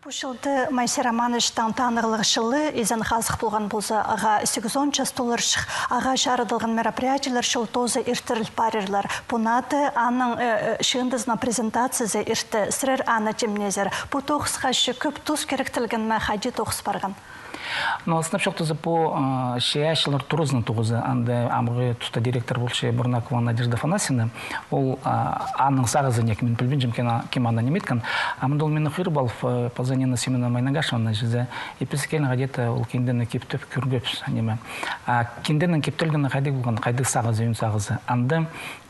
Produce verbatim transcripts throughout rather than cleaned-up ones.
Пу чылда Моисей Романовичтің танығлығ чылы, изен хазых полған полза, ағаа сигізон час толарҷых. Ағаа чарыдылған мероприятиелер чол тооза иртіріл парирлар. Пу наада аның, э, э, чыындызының презентациязы иртті. Сірер аны тимнезер. Пу тоғысха че кӧп тус киректелген ме, хайди тоғыс парған? Ну, сынап чоохтаза, пу, э, чайаачылар туразының тоғызы, анда амғы туста директор полча Бурнакова Надежда Афанасьевна, ол, а, аның сағызы, неке, мин пілбинчем, кем а-, кем аны ниме иткен. А мында ол мині хығырып алып, э, паза Нина Семёновна Майнагашеваны чізе, и піс килген, хайди-да ол киндені киптеп кӧргебіс, ниме. А кинденің киптелгені хайдағ полған, хайдағ сағызы, ӧӧн сағызы. Анда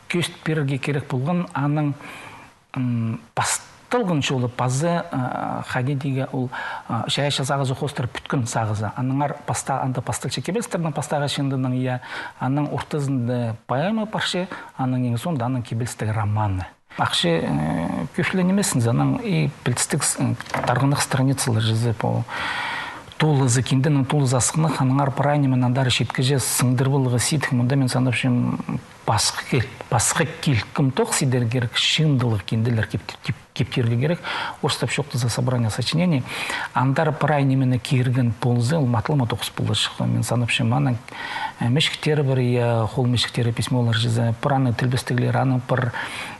кӧзіт пирерге кирек полған аның, м, пасталған чолы паза, а, хайди тирге, ол, а, чайаачы сағызы хоостыра пӱткен сағызы. Аннаңар паста-, анда пасталча кибелістернің пастағы чыындының, я, аның ортызында поэма парча, аның иң соонда аның кибелістіг романы. Ахча, э, кӧп ле нимес, аның и пілдістіг с-, м, тарғынығ страницалар чізе, пу толызы, кинденің толызы асхынах, аннаңар прай ниме андар читкіҷе сындырыбыларға сидік. Мында мин санапчам, пасха кил-, пасха килкім тоғыс идерге кирек, чыындылығ кинделер кип-, кип-, киптирге кирек. Орыстап чоохтаза, собрание сочинений. Андар прай нимені кирген полза, ол матап ла тоғыс поларҷых. Мин санапчам, аның, э, мічіктері пар, я, хол мічіктері, письмолар чізе, пір аның тілбестіглері, аның пір,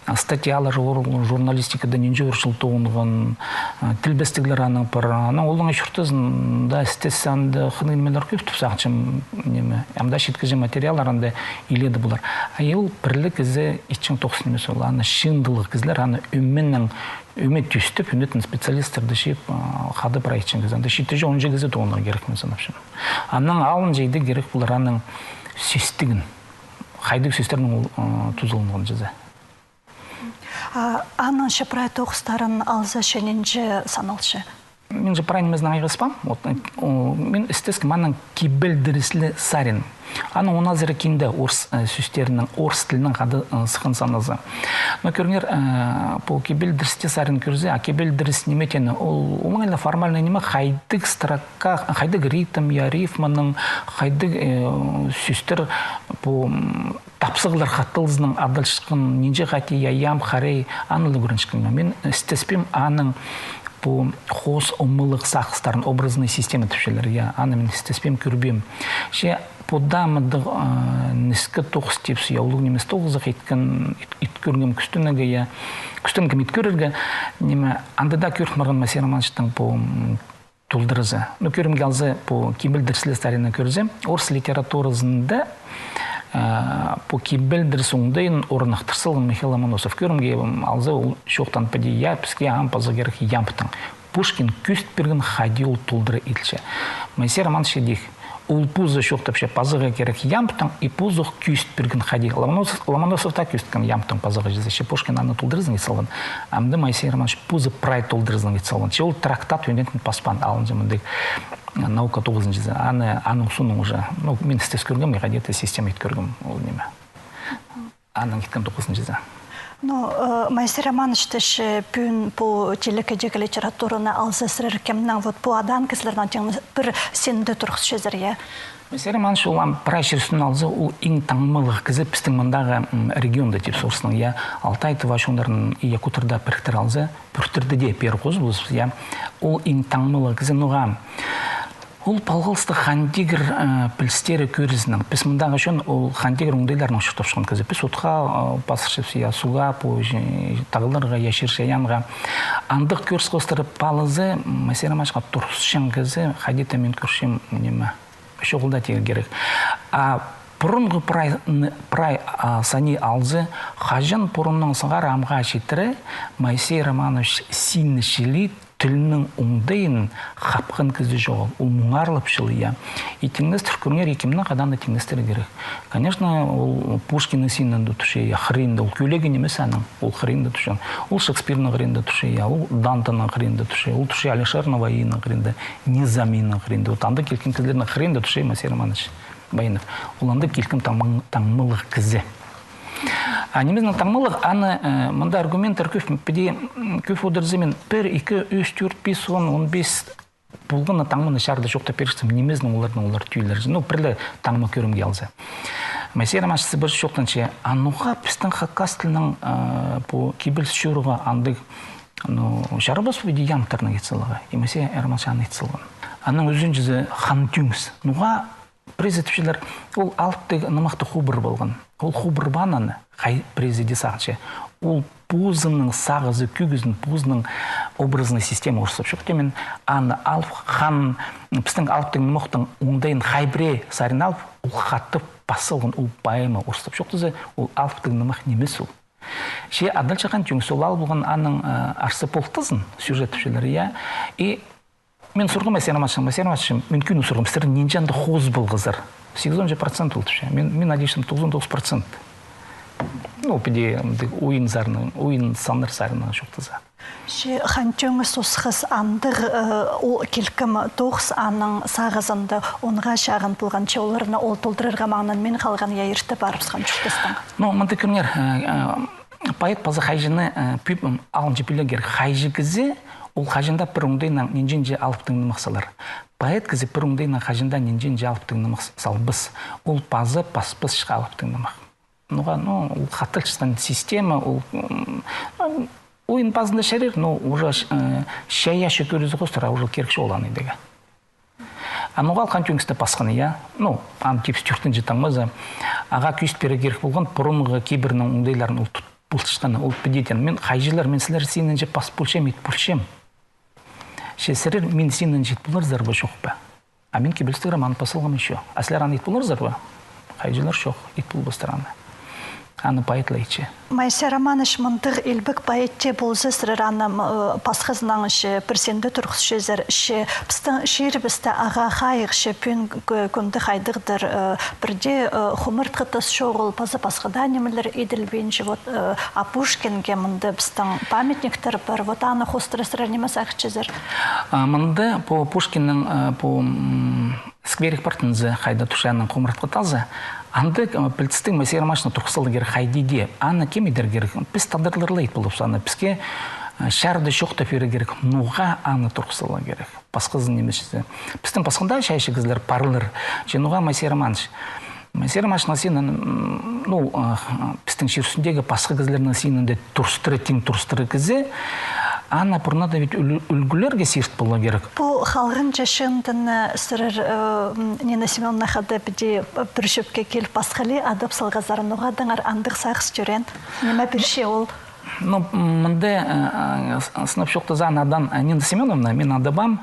а, статьялар жур-, журналистикада нинҷе пір чыл тоғынған, а, тілбестіглер аның пір, аның олның чуртазында істес анда хынығ нимелер кӧп тіп сағынчам, ниме, ам даа читкіҷе материаллар анда иледе полар. А ол пір ле кізі итчең тоғыс нимес ол, аны чыындылығ кізілер, аны ӧменең, ӧме тӧстеп, ӧнетін специалистерні чыып, а, хада прай итчең кізі. Анда читіҷе, онҷа кізі тоғынарға кирек, мин санапчам. Аның алынҷа иди кирек полар аның сӧстігін. Хайдағ сӧстернең ол, а, тузаланған чізе. А, аның че прай тоғыстарын алза, че нинҷе саналча? Мин че прай нимезін айғаспаам. Вот, э, о, мин істескем аның кибелдіріслі сарин. Аның он азыра кинде орыс, э, сӧстерінең, орыс тілінең хада, э, сыххан саназы. Но кӧріңер, э, пу кибелдірісті сарин кӧрзе, а кибелдіріс ниме теені, ол, ол оңай ла формальный ниме, хайдағ строка, хайдағ ритм, я, рифманың, хайдағ, э, сӧстер, пу, м, тапсағлар хатылызының адалчатхан, нинҷе хати, я, ямб, харай, аны ла кӧрінчеткем. Мин істеспеем аның пу хоос омалығ сағыстарын, образный система тіпчелер, я, аны мин істеспеем, кӧрбеем. Че пу даа мындағ, а, ніске тоғыс тіпче, я, улуғ нимес тоғызығ иткен, ит-, ит кӧргем кӱстенерге, я, кӱстенгем ит кӧрерге, ниме, анда даа кӧріп парған Моисей Романовичтің пу, м, толдыразы. Ну, кӧрімге алза, пу кибелдіріслі саринны кӧрзе, орыс литературазында, э, пу кибелдіріс оңдайын орнахтыр салған Михаил Ломоносов. Кӧрімге, м, алза, ол чоохтаан піди, я, піске ам паза кирек ямбтаң. Пушкин кӧзіт пирген хайди ол толдыра иділче. Моисей Романович идӧк. Ол позы чоохтапча, пазарға кирек ямбтаң, и позы кӧзіт пирген хайди. Ломоносов, Ломоносов таа кӧзіткен ямбтаң пазарға чізе, че Пушкин аны толдыразынаң ит салған. Амды Моисей Романович позы прай толдыразынаң ит салған. Че ол трактат ӧнетін паспаан, алынҷа мындағ, э, наука тоғызын чізе. Аны, аның соонаң уже, ну, мин істес кӧргем, я, хайди-да система ит кӧргем ол ниме. Аның иткен тоғызын чізе. Ну, э, Моисей Романович тіпче, пӱӱн пу телекейдегі литератураны алза, сірер кемнең, вот, пу адаан кізілернең тиң пір синде турғысчазар, я? Моисей Романович, ол ам прай чир ӱстӱн алза, ол иң таңмалығ кізі пістің мындағы, м, регионда тіпче орыстың, я, Алтай, Тыва чоннарын, и якуттарны піріктіре алза, пӱӱннерде дее пеер хозылыбыс, я. Ол иң таңмалығ кізі, ноға. Ол палғалыстығ Хан Тигір, э, пілістері кӧрізінең. Піс мындағы чон ол Хан Тигір оңдайларынаң чуртапчатхан кізі. Піс отха, э, пазырчабыс, я, суға, пу, же-, тағларға, я, чир-чайаанға. Андағ кӧріс хоостыра палазы, м, Моисей Романовичха турысчаң кізі, хайди-да мин кӧрчем, ниме, чоғыл даа тирге кирек. А пурунғы прай, н-, прай, а, сани алза, хаҷан пуруннаң сығара амға читіре, Моисей Романович синні чіли, тілінің оңдайын хапхан кізі чоғыл. Ол муңарлапчалар, я. И тиңнестір кӧріңер, кемнең хада аны тиңнестірерге кирек. Конечно, ол Пушкиннің синінең дее турча, я, хыринда. Ол кӧлегі нимес аның, ол хыринда турча. Ол Шекспирнің хыринда турча, я, ол Дантенің хыринда турча, ол турча Алишер Наваинің хыринда, Низаминың хыринда. Вот анда килген кізілернің хыринда турча Моисей Романович Баинов. Ол анда килген таңма-, таңмалығ кізі. А нимезінең таңмалығ, аны, э, мында аргументтер кӧп, піди, м, кӧп одырза, мин пір, ікі, ӱс, тӧрт, пис, он, он пис полған на таңманы чарыда чоохтап пирчем, нимезінең оларның олар тӧӧйлері. Ну, пір ле таңма кӧрімге алза. Моисей Романович пір чоохтанча, а ноға пістің хакас тілінің, э, пу кибеліс чорығы андағ Ну, чарабас па иди ямбтарны ит саларға. И Моисей Романович аны ит салған. Анаң ӱзінҷізі Хан Тӧңіс. Ноға пірее тіпчелер, ол алыптығ нымахты хубырып алған. Ол хубырбаан аны, хай пірее дее сағынча. Ол позының сағызы кӧгізін, позының образный система орыстап чоохтим мин, аны алып, хан, пістің алыптығ нымахтың оңдайын хай пірее сарин алып, ол хатап пас салған, ол поэма орыстап чоохтаза, ол алыптығ нымах нимес ол. Че адалча Хан Тӧңіс ол алып алған аның, э, арса полтызын, сюжет тіпчелер, я. И мин сурғам Моисей Романовичтаң, Моисей Романович, мин кӧні сурғам, сірер нинҷе анда хозып алғазар? Сигізон че процент ол тіпче. Мин, мин адирчам тоғызон тоғыс процент. Ну, піди, мындағ ойын сарынаң, ойын саннар сарынаң чоохтаза. Че Хан Тӧңіс осхас андағ, э, ол килкім тоғыс аның сағызында онға чағын полған, че оларны ол толдырарға маңнан мин халған, я, ирте парыбысхан чуртастаң. Ну, мында кӧріңер, э, э, поэт паза хайҷыны, э, пӱ-, м, алынҷа пілерге кирек. Хайҷы кізі, ол хаҷан даа пір оңдайнаң нинҷе-нинҷе алыптығ нымах салар. Поэт кізі пір оңдайнаң хаҷан даа нинҷе-нинҷе алыптығ нымах с-, салбас. Ол паза паспасча алыптығ нымах. Ноға, ну, ол хаталчатхан система, ол, м, ну, ойын пазында чарир, но уже, э, чайаачы кӧрізі хоостыра, уже кирек чоғыл аны идерге. А ноға Хан Тӧңісті пасханы, я? Ну, ам типс тӧртінҷі таңмазы. Ағаа кӧзіт пирерге кирек полған, пурунғы кибірнің оңдайларын ол тут полчатханы, ол піди теен. Мин хайҷылар, мин сірер синінҷе пас полчам, ит полчам. Че сірер мин синінҷе ит поларзар ба, чох па? А мин кибелістіг роман пас салғам ещё. А сірер аны ит поларзар ба? Хайҷылар чох, ит полбастар аны. Аны поэт ла итче. Моисей Романович, мындағ илбек поэт тее полза, сірер аны, м, э, пасхазынаң че пір синде турғысчазар, че пістің чирібісте ағаа хайығ, че пӱӱн кӱ-, кӱнде хайдағ-дыр, э, пірдее, э, хумартхы тас чоғыл, паза пасха даа нимелер иділбинче, вот, э, а Пушкинге мында пістің памятниктер пар, вот аны хоостыра сірер ниме сағынчазар? А, мында по Пушкиннің, э, по, м, скверик партынзы, хайда турча аның хумартхы тазы, анда, э, пілдістіг Моисей Романовичны турғыс саларға кирек хайди дее. Аны кем идерге кирек? Піс тадарлар ла ит поларбыс аны. Піске, э, чарды чоохтап пирерге кирек. Ноға аны турғыс саларға кирек? Пасхазын нимес чізе. Пістің пасха даа чайаачы кізілер парлар. Че ноға Моисей Романович? Моисей Романовичтың синін, м, ну, э, пістің чир ӱстӱндегі пасха кізілернің синінде турыстыра, тиң турыстыра кізі, аны пурнада ведь ӱл-, ӱлгӱлерге сирт поларға кирек. Пу халғанҷы чыындыны сірер, э, м, Нина Семёновна хада піди пір чӧпке кил пасхали адап салғазар, ноға адаңар андағ сағыс тӧреен? Ниме пирче ол? Ну, мында, э, э, с-, сынап чоохтаза, аны адаан, э, Нина Семёновна, мин адабаам,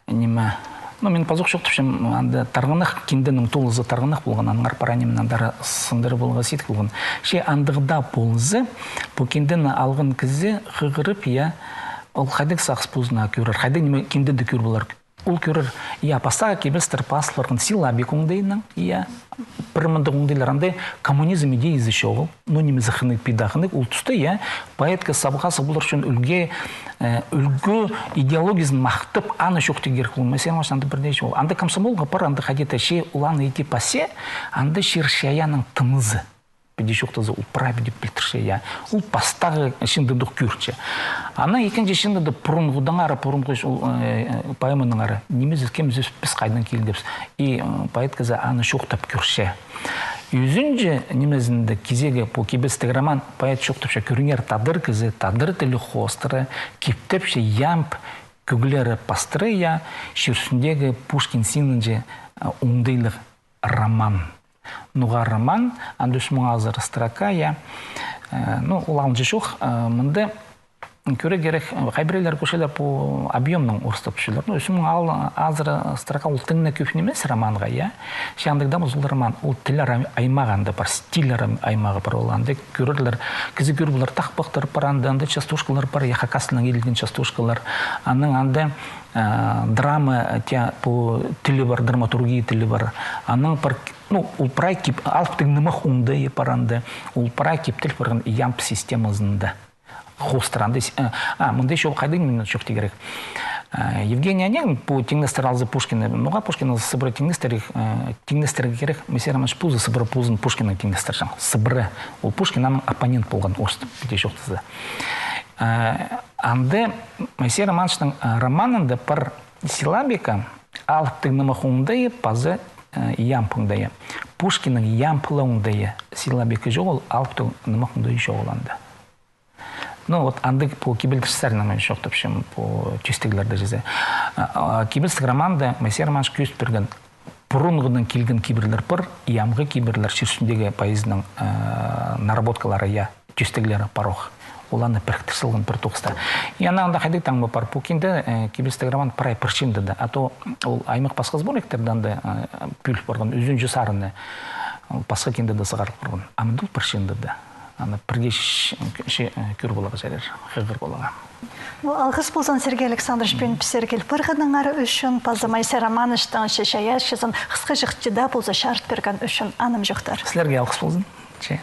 ниме. Ну, мин пазох чоохтапчам, анда тарғанах, кинденің тулызы тарғанах полған, аннаңар пара ниме андар сындырып аларға сидік полған. Че андағ даа полза, пу киндені алған кізі хығырып, я, ол хайдағ сағыс позына кӧрер, хайдағ ниме киндеде кӧр полар. Ол кӧрер, я, пастағы кибелістер пазыл парған силлабик оңдайнаң, я, пір мындағ оңдайлар, анда коммунизм идеязы чоғыл, ну, нимезі хынығ, пида хынығ, ол туста, я, поэтка сабға сабылар ӱчӱн ӱлгӱ, э, ӱлгӱ идеологиязын махтап, аны чоохтирға кирек полған. Моисей Романович анда пірдее чоғыл. Анда комсомолға пар, анда хайди-да че ол аны иди пасча, анда чир-чайаанның тынызы. Піди чоохтаза, ол прай піди пілдірче, я. Ол пастағы чыындыдох кӧрче. Анаң ікінҷі чыындыда пурунғыдаңар, пурунғы ол, э, поэманаңар. Нимезі, кемзібіс, піс хайдаң килгебіс. И, э, поэтказы аны чоохтап кӧрче. Ӱзінҷі нимезінде кизегі пу кибелістіг роман, поэт чоохтапча, кӧріңер, тадар кізі, тадар тілі хоостыра, киптепче ямб кӧглері пастыра, я, чир ӱстӱндегі Пушкин синінҷе, э, оңдайлығ роман. Ноға роман, анда ӱс муң азыра строка, я. Э, ну, ол алынҷа чох, э, мында кӧрерге кирек, э, хай пірелер кӧрчелер пу объёмнаң орыстапчалар. Ну, ӱс муң ал-, азыра строка ол тың на кӧп нимес романға, я. Че андағ даа полза ол роман, ол тіл ар-, аймағы анда пар, стиль ар-, аймағы пар, ол анда кӧрерлер, кізі кӧр полар, тахпахтар пар анда, анда частушкалар пар, я, хакас тілінең иділген частушкалар. Анаң анда, э, драма, э, тя-, пу тілі пар, драматургия тілі пар. Анаң пар Ну, ол прай кип-, алыптығ нымах оңдайы пар анда. Ол прай киптеліп парған ямб системазында. Хоостыра анда с-, э, а, мында ещё хайдағ ниме чоохтирға кирек. Э, Евгений Онегин пу тиңнестіре алза Пушкинні, ноға Пушкинні сыбыра тиңнестірерге, э, тиңнестірерге кирек, Моисей Романович позы сыбыра позын Пушкиннең тиңнестірҷең. Сыбыра. Ол Пушкин аның оппонент полған орыстап, піди чоохтаза. Э, анда Моисей Романовичтың, э, романында пар силлабика, алыптығ нымах оңдайы паза, э, ямб оңдайы. Пушкиннің ямб ла оңдайы, силлабика чоғыл, алыптығ нымах оңдайы чоғыл анда. Ну, вот андағ пу кибелдірчезін мин чоохтапчам, пу тӧстеглерді чізе. А, а, кибелістіг романда Моисей Романович кӧзіт пирген пурунғыдаң килген кибірлер пар, и амғы кибірлер чир ӱстӱндегі поэзияның, э, наработкалары, я, тӧстеглері пар ох. Оларны піріктір салған пір тоғысха. И анаң анда хайдағ таңма пар, пу кинде, э, кибелістіг роман прай пір чыындыда. А то ол аймах пасха сборниктерде анда, э, пӱӱл парған, ӱзінҷі сарыны, ол пасха кинде дее сығарыл парған. А мында ол пір чыындыда. Аны пірге ч-, ч-, э, кӧр поларға чарир, хығыр поларға. Ну, алғыс ползын, Сергей Александрович, пӱӱн пістерге киліп парғаныңар ӱчӱн, паза Моисей Романовичтің че чайаачызын хысхаҷахча даа полза чарыт пирген ӱчӱн. Анымҷохтар. Сірерге алғыс ползын. Че.